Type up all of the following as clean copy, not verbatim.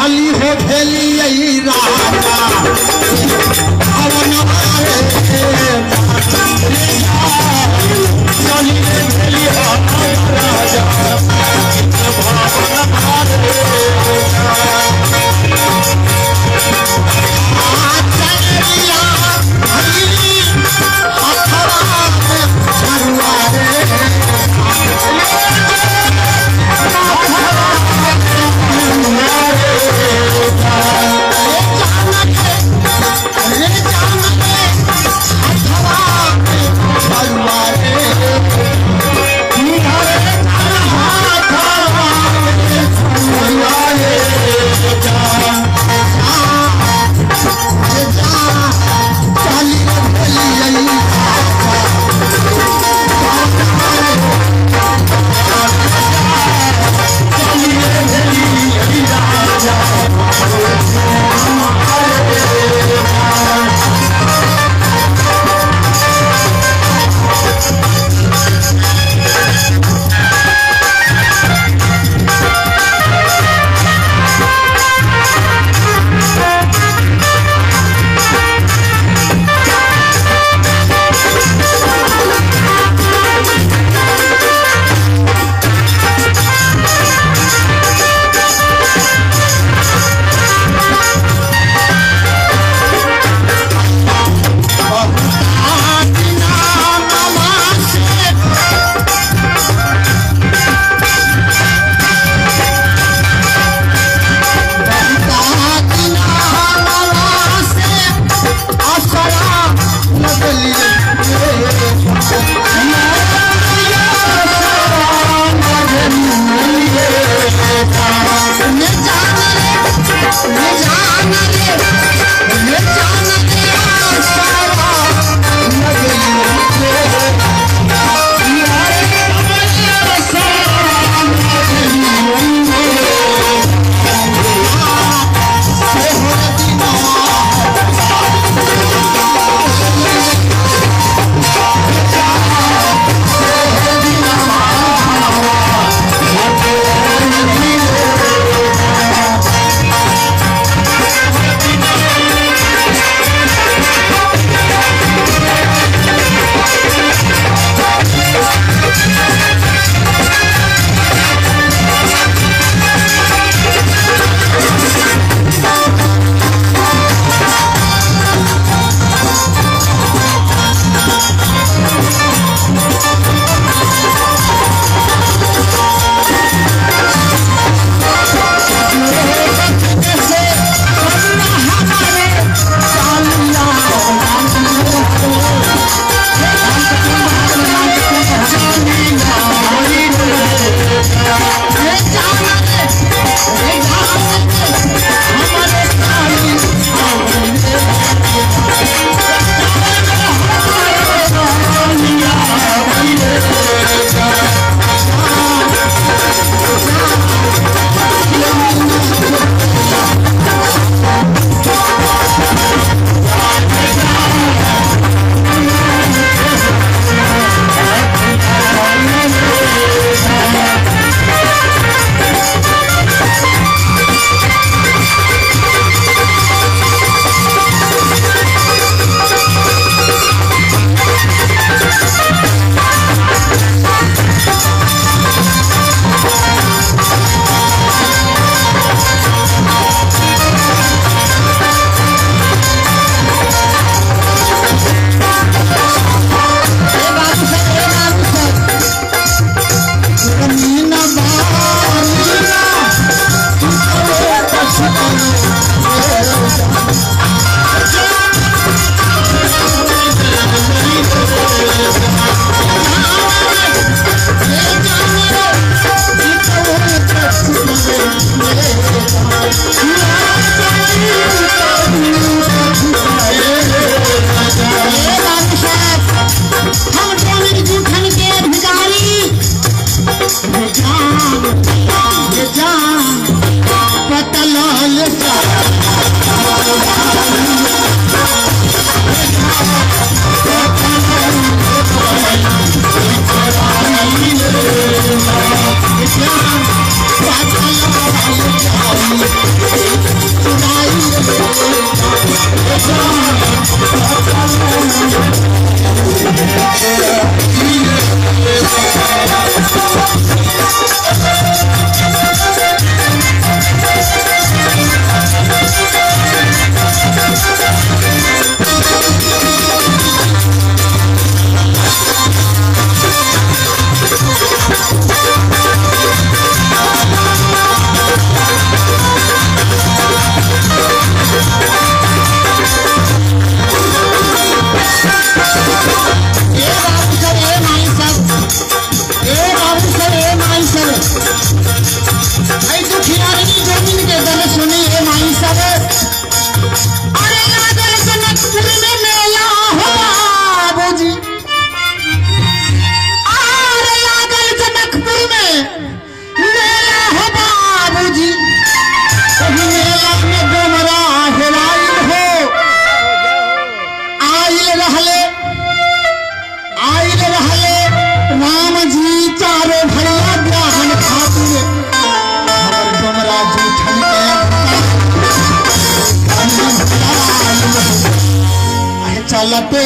चली हो भेली राजा भवन रे। चली रे भेली राजा भवन रे। ए बाबू सर, ए माई सर, ए बाबू सर, ए माई सर, ऐ दुखियारी जमीन के दर सुनी ए माई सर। अरे लागल जनकपुर में मेला हो बाबूजी, अरे लागल जनकपुर में मेला हो बाबूजी, ओही मेला में डोमरा हेराइल हो, आइल रहले, आइल रहले राम जी चारो भैया ब्याहन खातिर, हमर डोमरा जूठन के चलते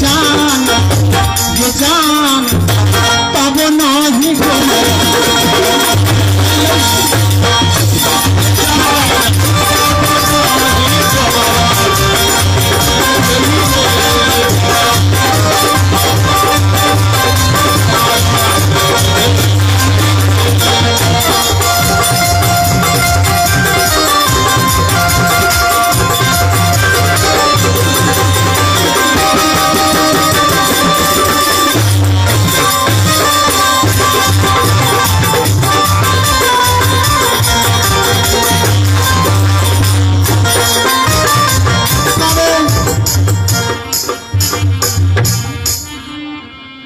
जान जान तब नाही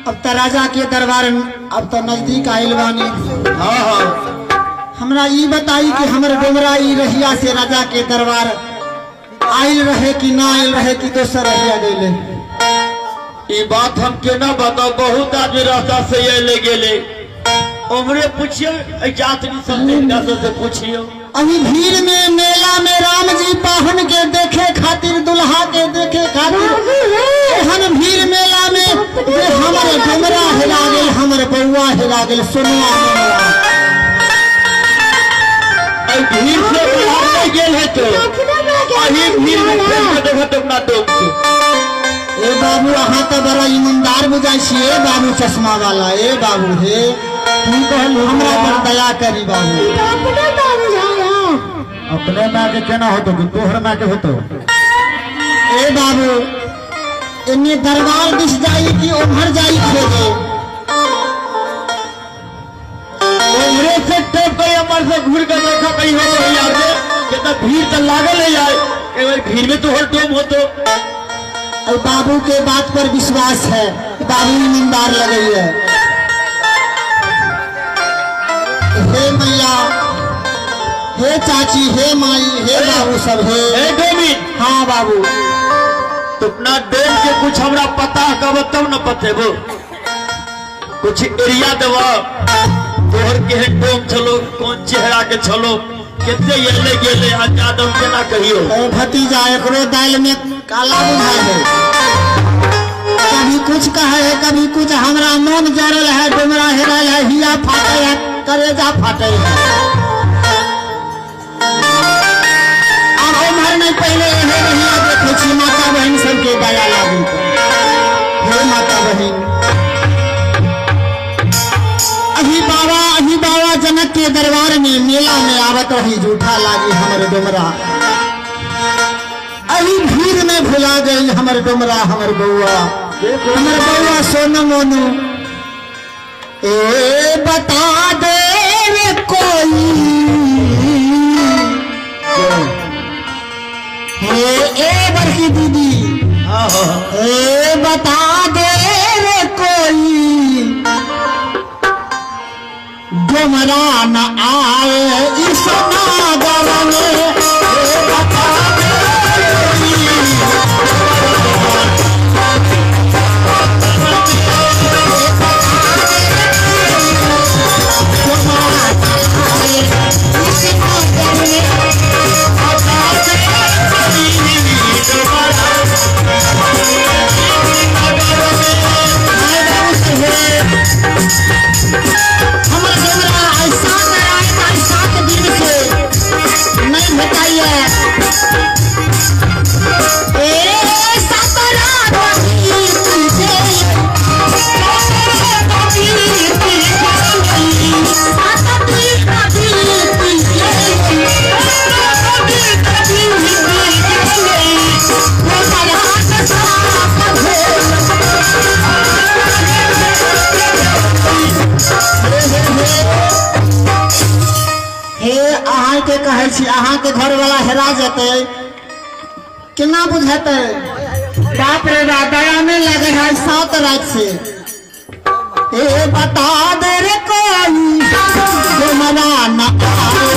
अब त राजा के दरबार अब तो नजदीक आइल बानी। हाँ हाँ, हमरा ई बताई कि हमर डोमरा ई रहिया से राजा के दरबार आइल रहे कि ना आइल रहे कि दोसर रहिया गइले? ई बात हम केना बताओ, बहुत आदमी रास्ता से अले गेले, उमरे पूछियो, जात सब से पूछियो। अभी भीड़ में मेला में राम जी पाहुन के देखे खातिर, दुल्हा के देखे खातिर एहन भीड़ मेला में जे हमर डोमरा हेरा गेल, हमर बउआ हेरा गेल, सोनुआ मोनुआ। भीड़ से बाहर नहीं गेल है तो अही भीड़ में फेंक के देखो तो अपना डोम के। ए बाबू, अहाँ तो बड़ा ईमानदार बुझाइ छी। ए बाबू चश्मा वाला, ए बाबू हे, तू कहलू हमरा पर दया करी बाबू। अपने माँ के केना होतो कि तोहर माँ के होतो? ए बाबू, एने दरबार दिस जाई कि उम्हर जाई खोजे? उम्हरे से टप के अमर से घूर के देखा कहीं हो तो यार के कितना भीड़ तो लागल है यार, ए भीड़ में तो हर डोम होतो। और बाबू के बात पर विश्वास है, बाबू ईमानदार लगई है। हे मैया, हे चाची, हे माई, हे बाबू सब, हे ए डोमी। हाँ बाबू, तो अपना डोम के कुछ हमरा पता कब तब न पतेबो, कुछ एरिया देवा तोहर केहन डोम छलो, कौन चेहरा के छलो, कितने येले गेले अंजादम केना कहियो। ओ भतीजा, एकरो दाल में काला बुझाय है, कभी कुछ कहे है कभी कुछ। हमरा मन जरल है, डोमरा हेरायल है, हिया फाटे है, करेजा फाटे है। अब उम्हर नहीं, पहले एहे रहिया देखे छी माता बहन सबके दया लागू। हे माता बहन, अभी बाबा, अभी बाबा जनक के दरबार में मेला में आवत रही, झूठा लागी हमर डोमरा, अभी भीड़ में भुला गई हमर डोमरा, हमर बउआ, हमर बउआ सोनू मोनू। ए बता दे रे कोई, हे ए बड़की दीदी, ए बता दे रे कोई डोमरा न आए इस नगर में। ए बता दे कोई हमर डोमरा आइ 7 राति आइ 7 दिन से नहीं भेटाइए। ए 7 रात हे अहाँ के कहै छी अहाँ के घर वाला हेरा जेतै केना बुझेतै? बाप रे बाप दया नहीं लगे है 7 रात से। ए बता दे रे कोई डोमरा न आए।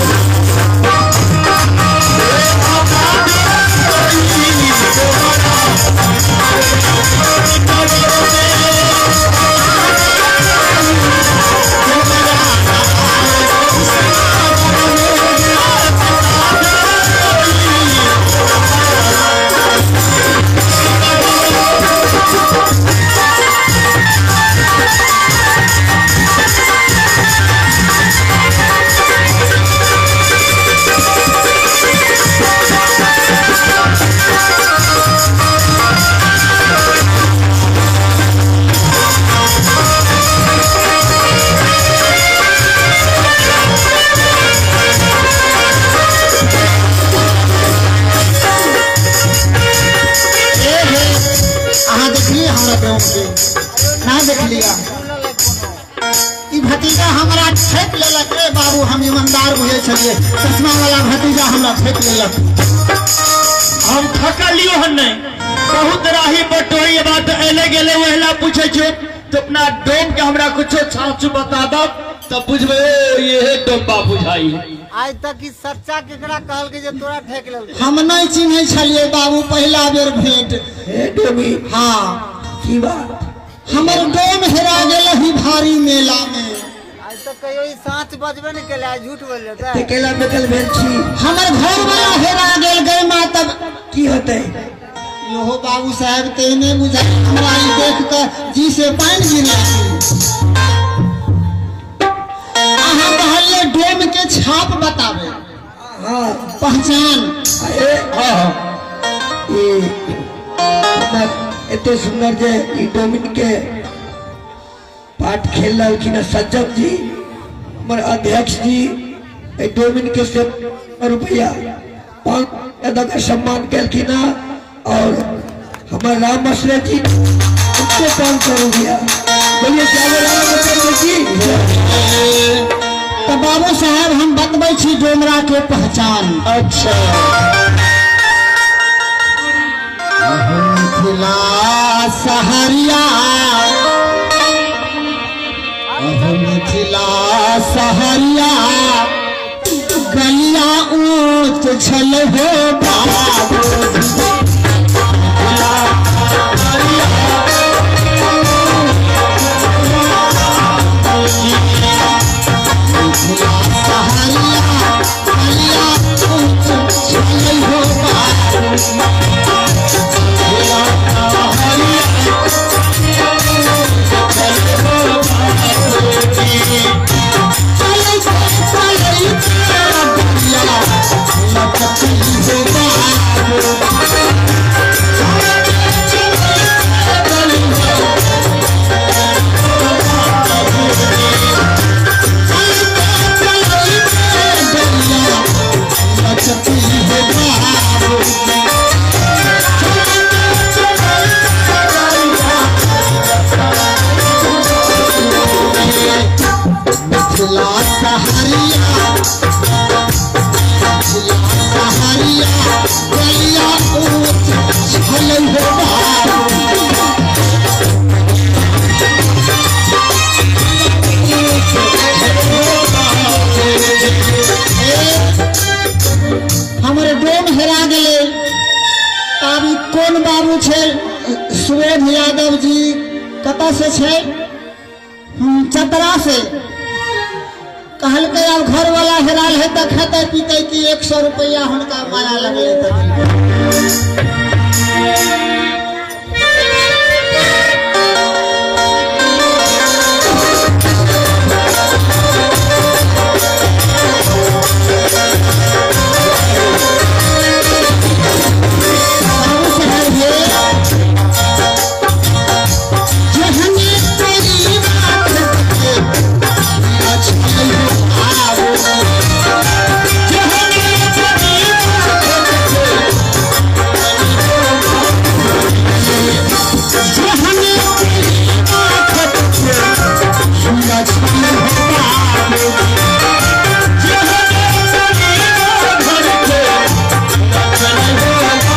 अहाँ देखलिए हमरा डोम के ना देखलिए? ई भतीजा हमरा ठेक लेलक रे बाबू, हम ईमानदार बुझै छलिए, चश्मा वाला भतीजा हमरा ठेक लेलक। हम थकलियो हन नहीं, बहुत राही बटोही बात एले गेले वहला पूछे छो तो अपना डोम के हमरा कुछो छाछू बता दब तब बुझबे ये डोम्बा बुझाई। आज तक ई सच्चा केकरा कहल के जे तोरा ठेक लेल? हम नहीं चिन्है छलिए बाबू, पहिला बेर भेंट। हे डोमी। हाँ की बात? हमर डोम हेरा गेल ही भारी मेला में। आज तक कहियो ई साँच बजबे नहीं केले, आज झूठ बोल लेता। केला मेकल भेल छी। हमर घर वाला हेरा गेल गए माँ तब की होतै? यो बाबू साहब तेने बुझा हमरा ई देख के जी से पानि गिर। अहाँ कहलिए डोम के छाप बतावे। हाँ पहचान। हाँ एते सुंदर जे ई डोमिन के पाठ खेल रहलखिन सज्जन जी, हमर अध्यक्ष जी ए डोमिन के से रुपया 5 का सम्मान केलखिन और हमारे राम आश्रय जी उनको 500 रुपया। बोलिए राम जी। तो बाबू साहब हम बतबै छी डोमरा के पहचान। अच्छा मिथिला सहरिया, मिथिला सहरिया गलिया ऊंच छल हो बाबू। मिथिला सहरिया गलिया ऊंच छल हो बाबू। लटकली हो बाबू। कोन बाबू छै, सुरेश यादव जी कतऽ से छै, चतरा से। कहलकै आब घरवाला हेराल है तऽ खेतै पीतै कि 100 रुपैआ हुनका माया लगलै तऽ। बाबू साहेब हे, जहने तोरी बात के छलै हो आबो, जहने तोरी बात के, जहने तोरी बात के छलै हो आबो, जहने तोरी बात के छलै हो आबो,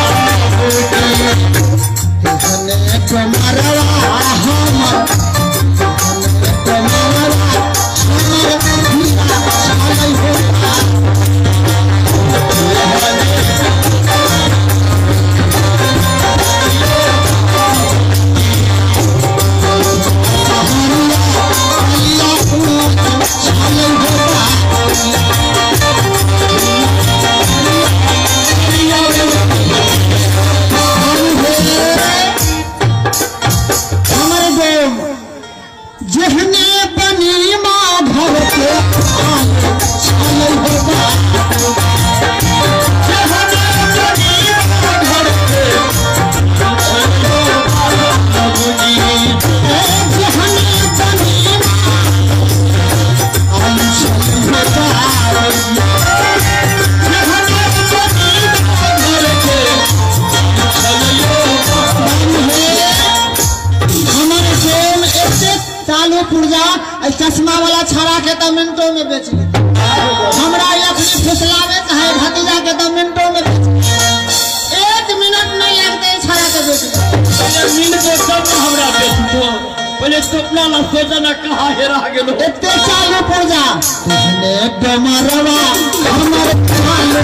तेहने कमरवा हमर, तेहने कमरवा हमर हीरा छलै हो आबो। सहरिया अइया ऊँच छलै हो बाबू। हमर डोम जेहने बनी माधव के आल छलै हो बाबू। जेहने बनी माधव के छलै हो बाबूजी। ए जेहने बनी आल छलै हो बाबू। जेहने बनी माधव के छलै हो बाबू हे, हमर डोम एते चालू पुर्जा आ चश्मा वाला छड़ा के तऽ मिनटों में बेच लेते। हमरा अखनी फुसलावे चाहे भतीजा के तऽ मिनटों में बेच लेते। 1 मिनट नहीं लगते छड़ा के बेच लेते। पहिले मिलबो तब ने हमरा बेचबो, पहिले तो अपना ला सोचा ना कहाँ हेरा गेलो। एते चालू पुर्जा तेहने डमरवा हमर चालू।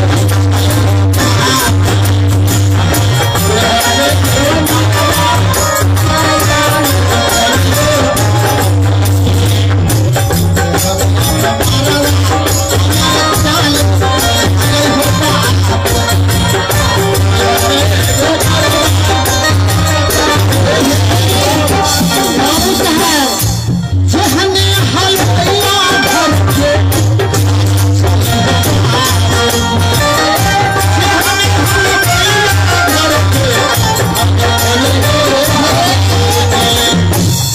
बाबू साहेब जेहने हलवैया घर के,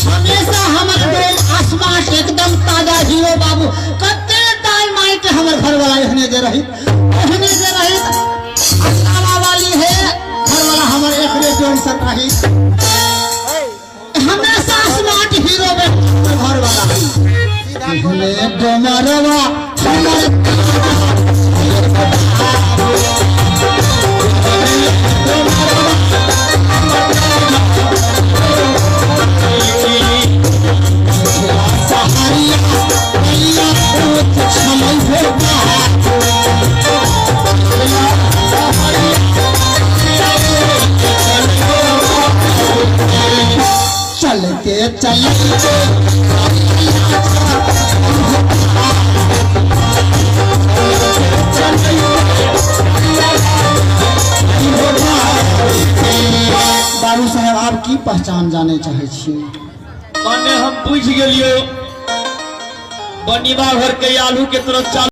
हमेशा हमर डोम आसमान एकदम ताजा हीरो बाबू। कते दाई माई के हमर घरवाला एहने जे रही, एहने जे रही अल्लाह वाली है घरवाला हमर एकरे डोम सक रही। हमेशा स्मार्ट हीरो में घरवाला एहने डोमरवा हमर। सहारिया अइया ऊँच छलै हो बाबू। चलते चलते बाबू साहेब आप की पहचान जाने चाहे छियै? माने हम बुझि गेलियो बनिबा घर के आलू के तरफ चालू।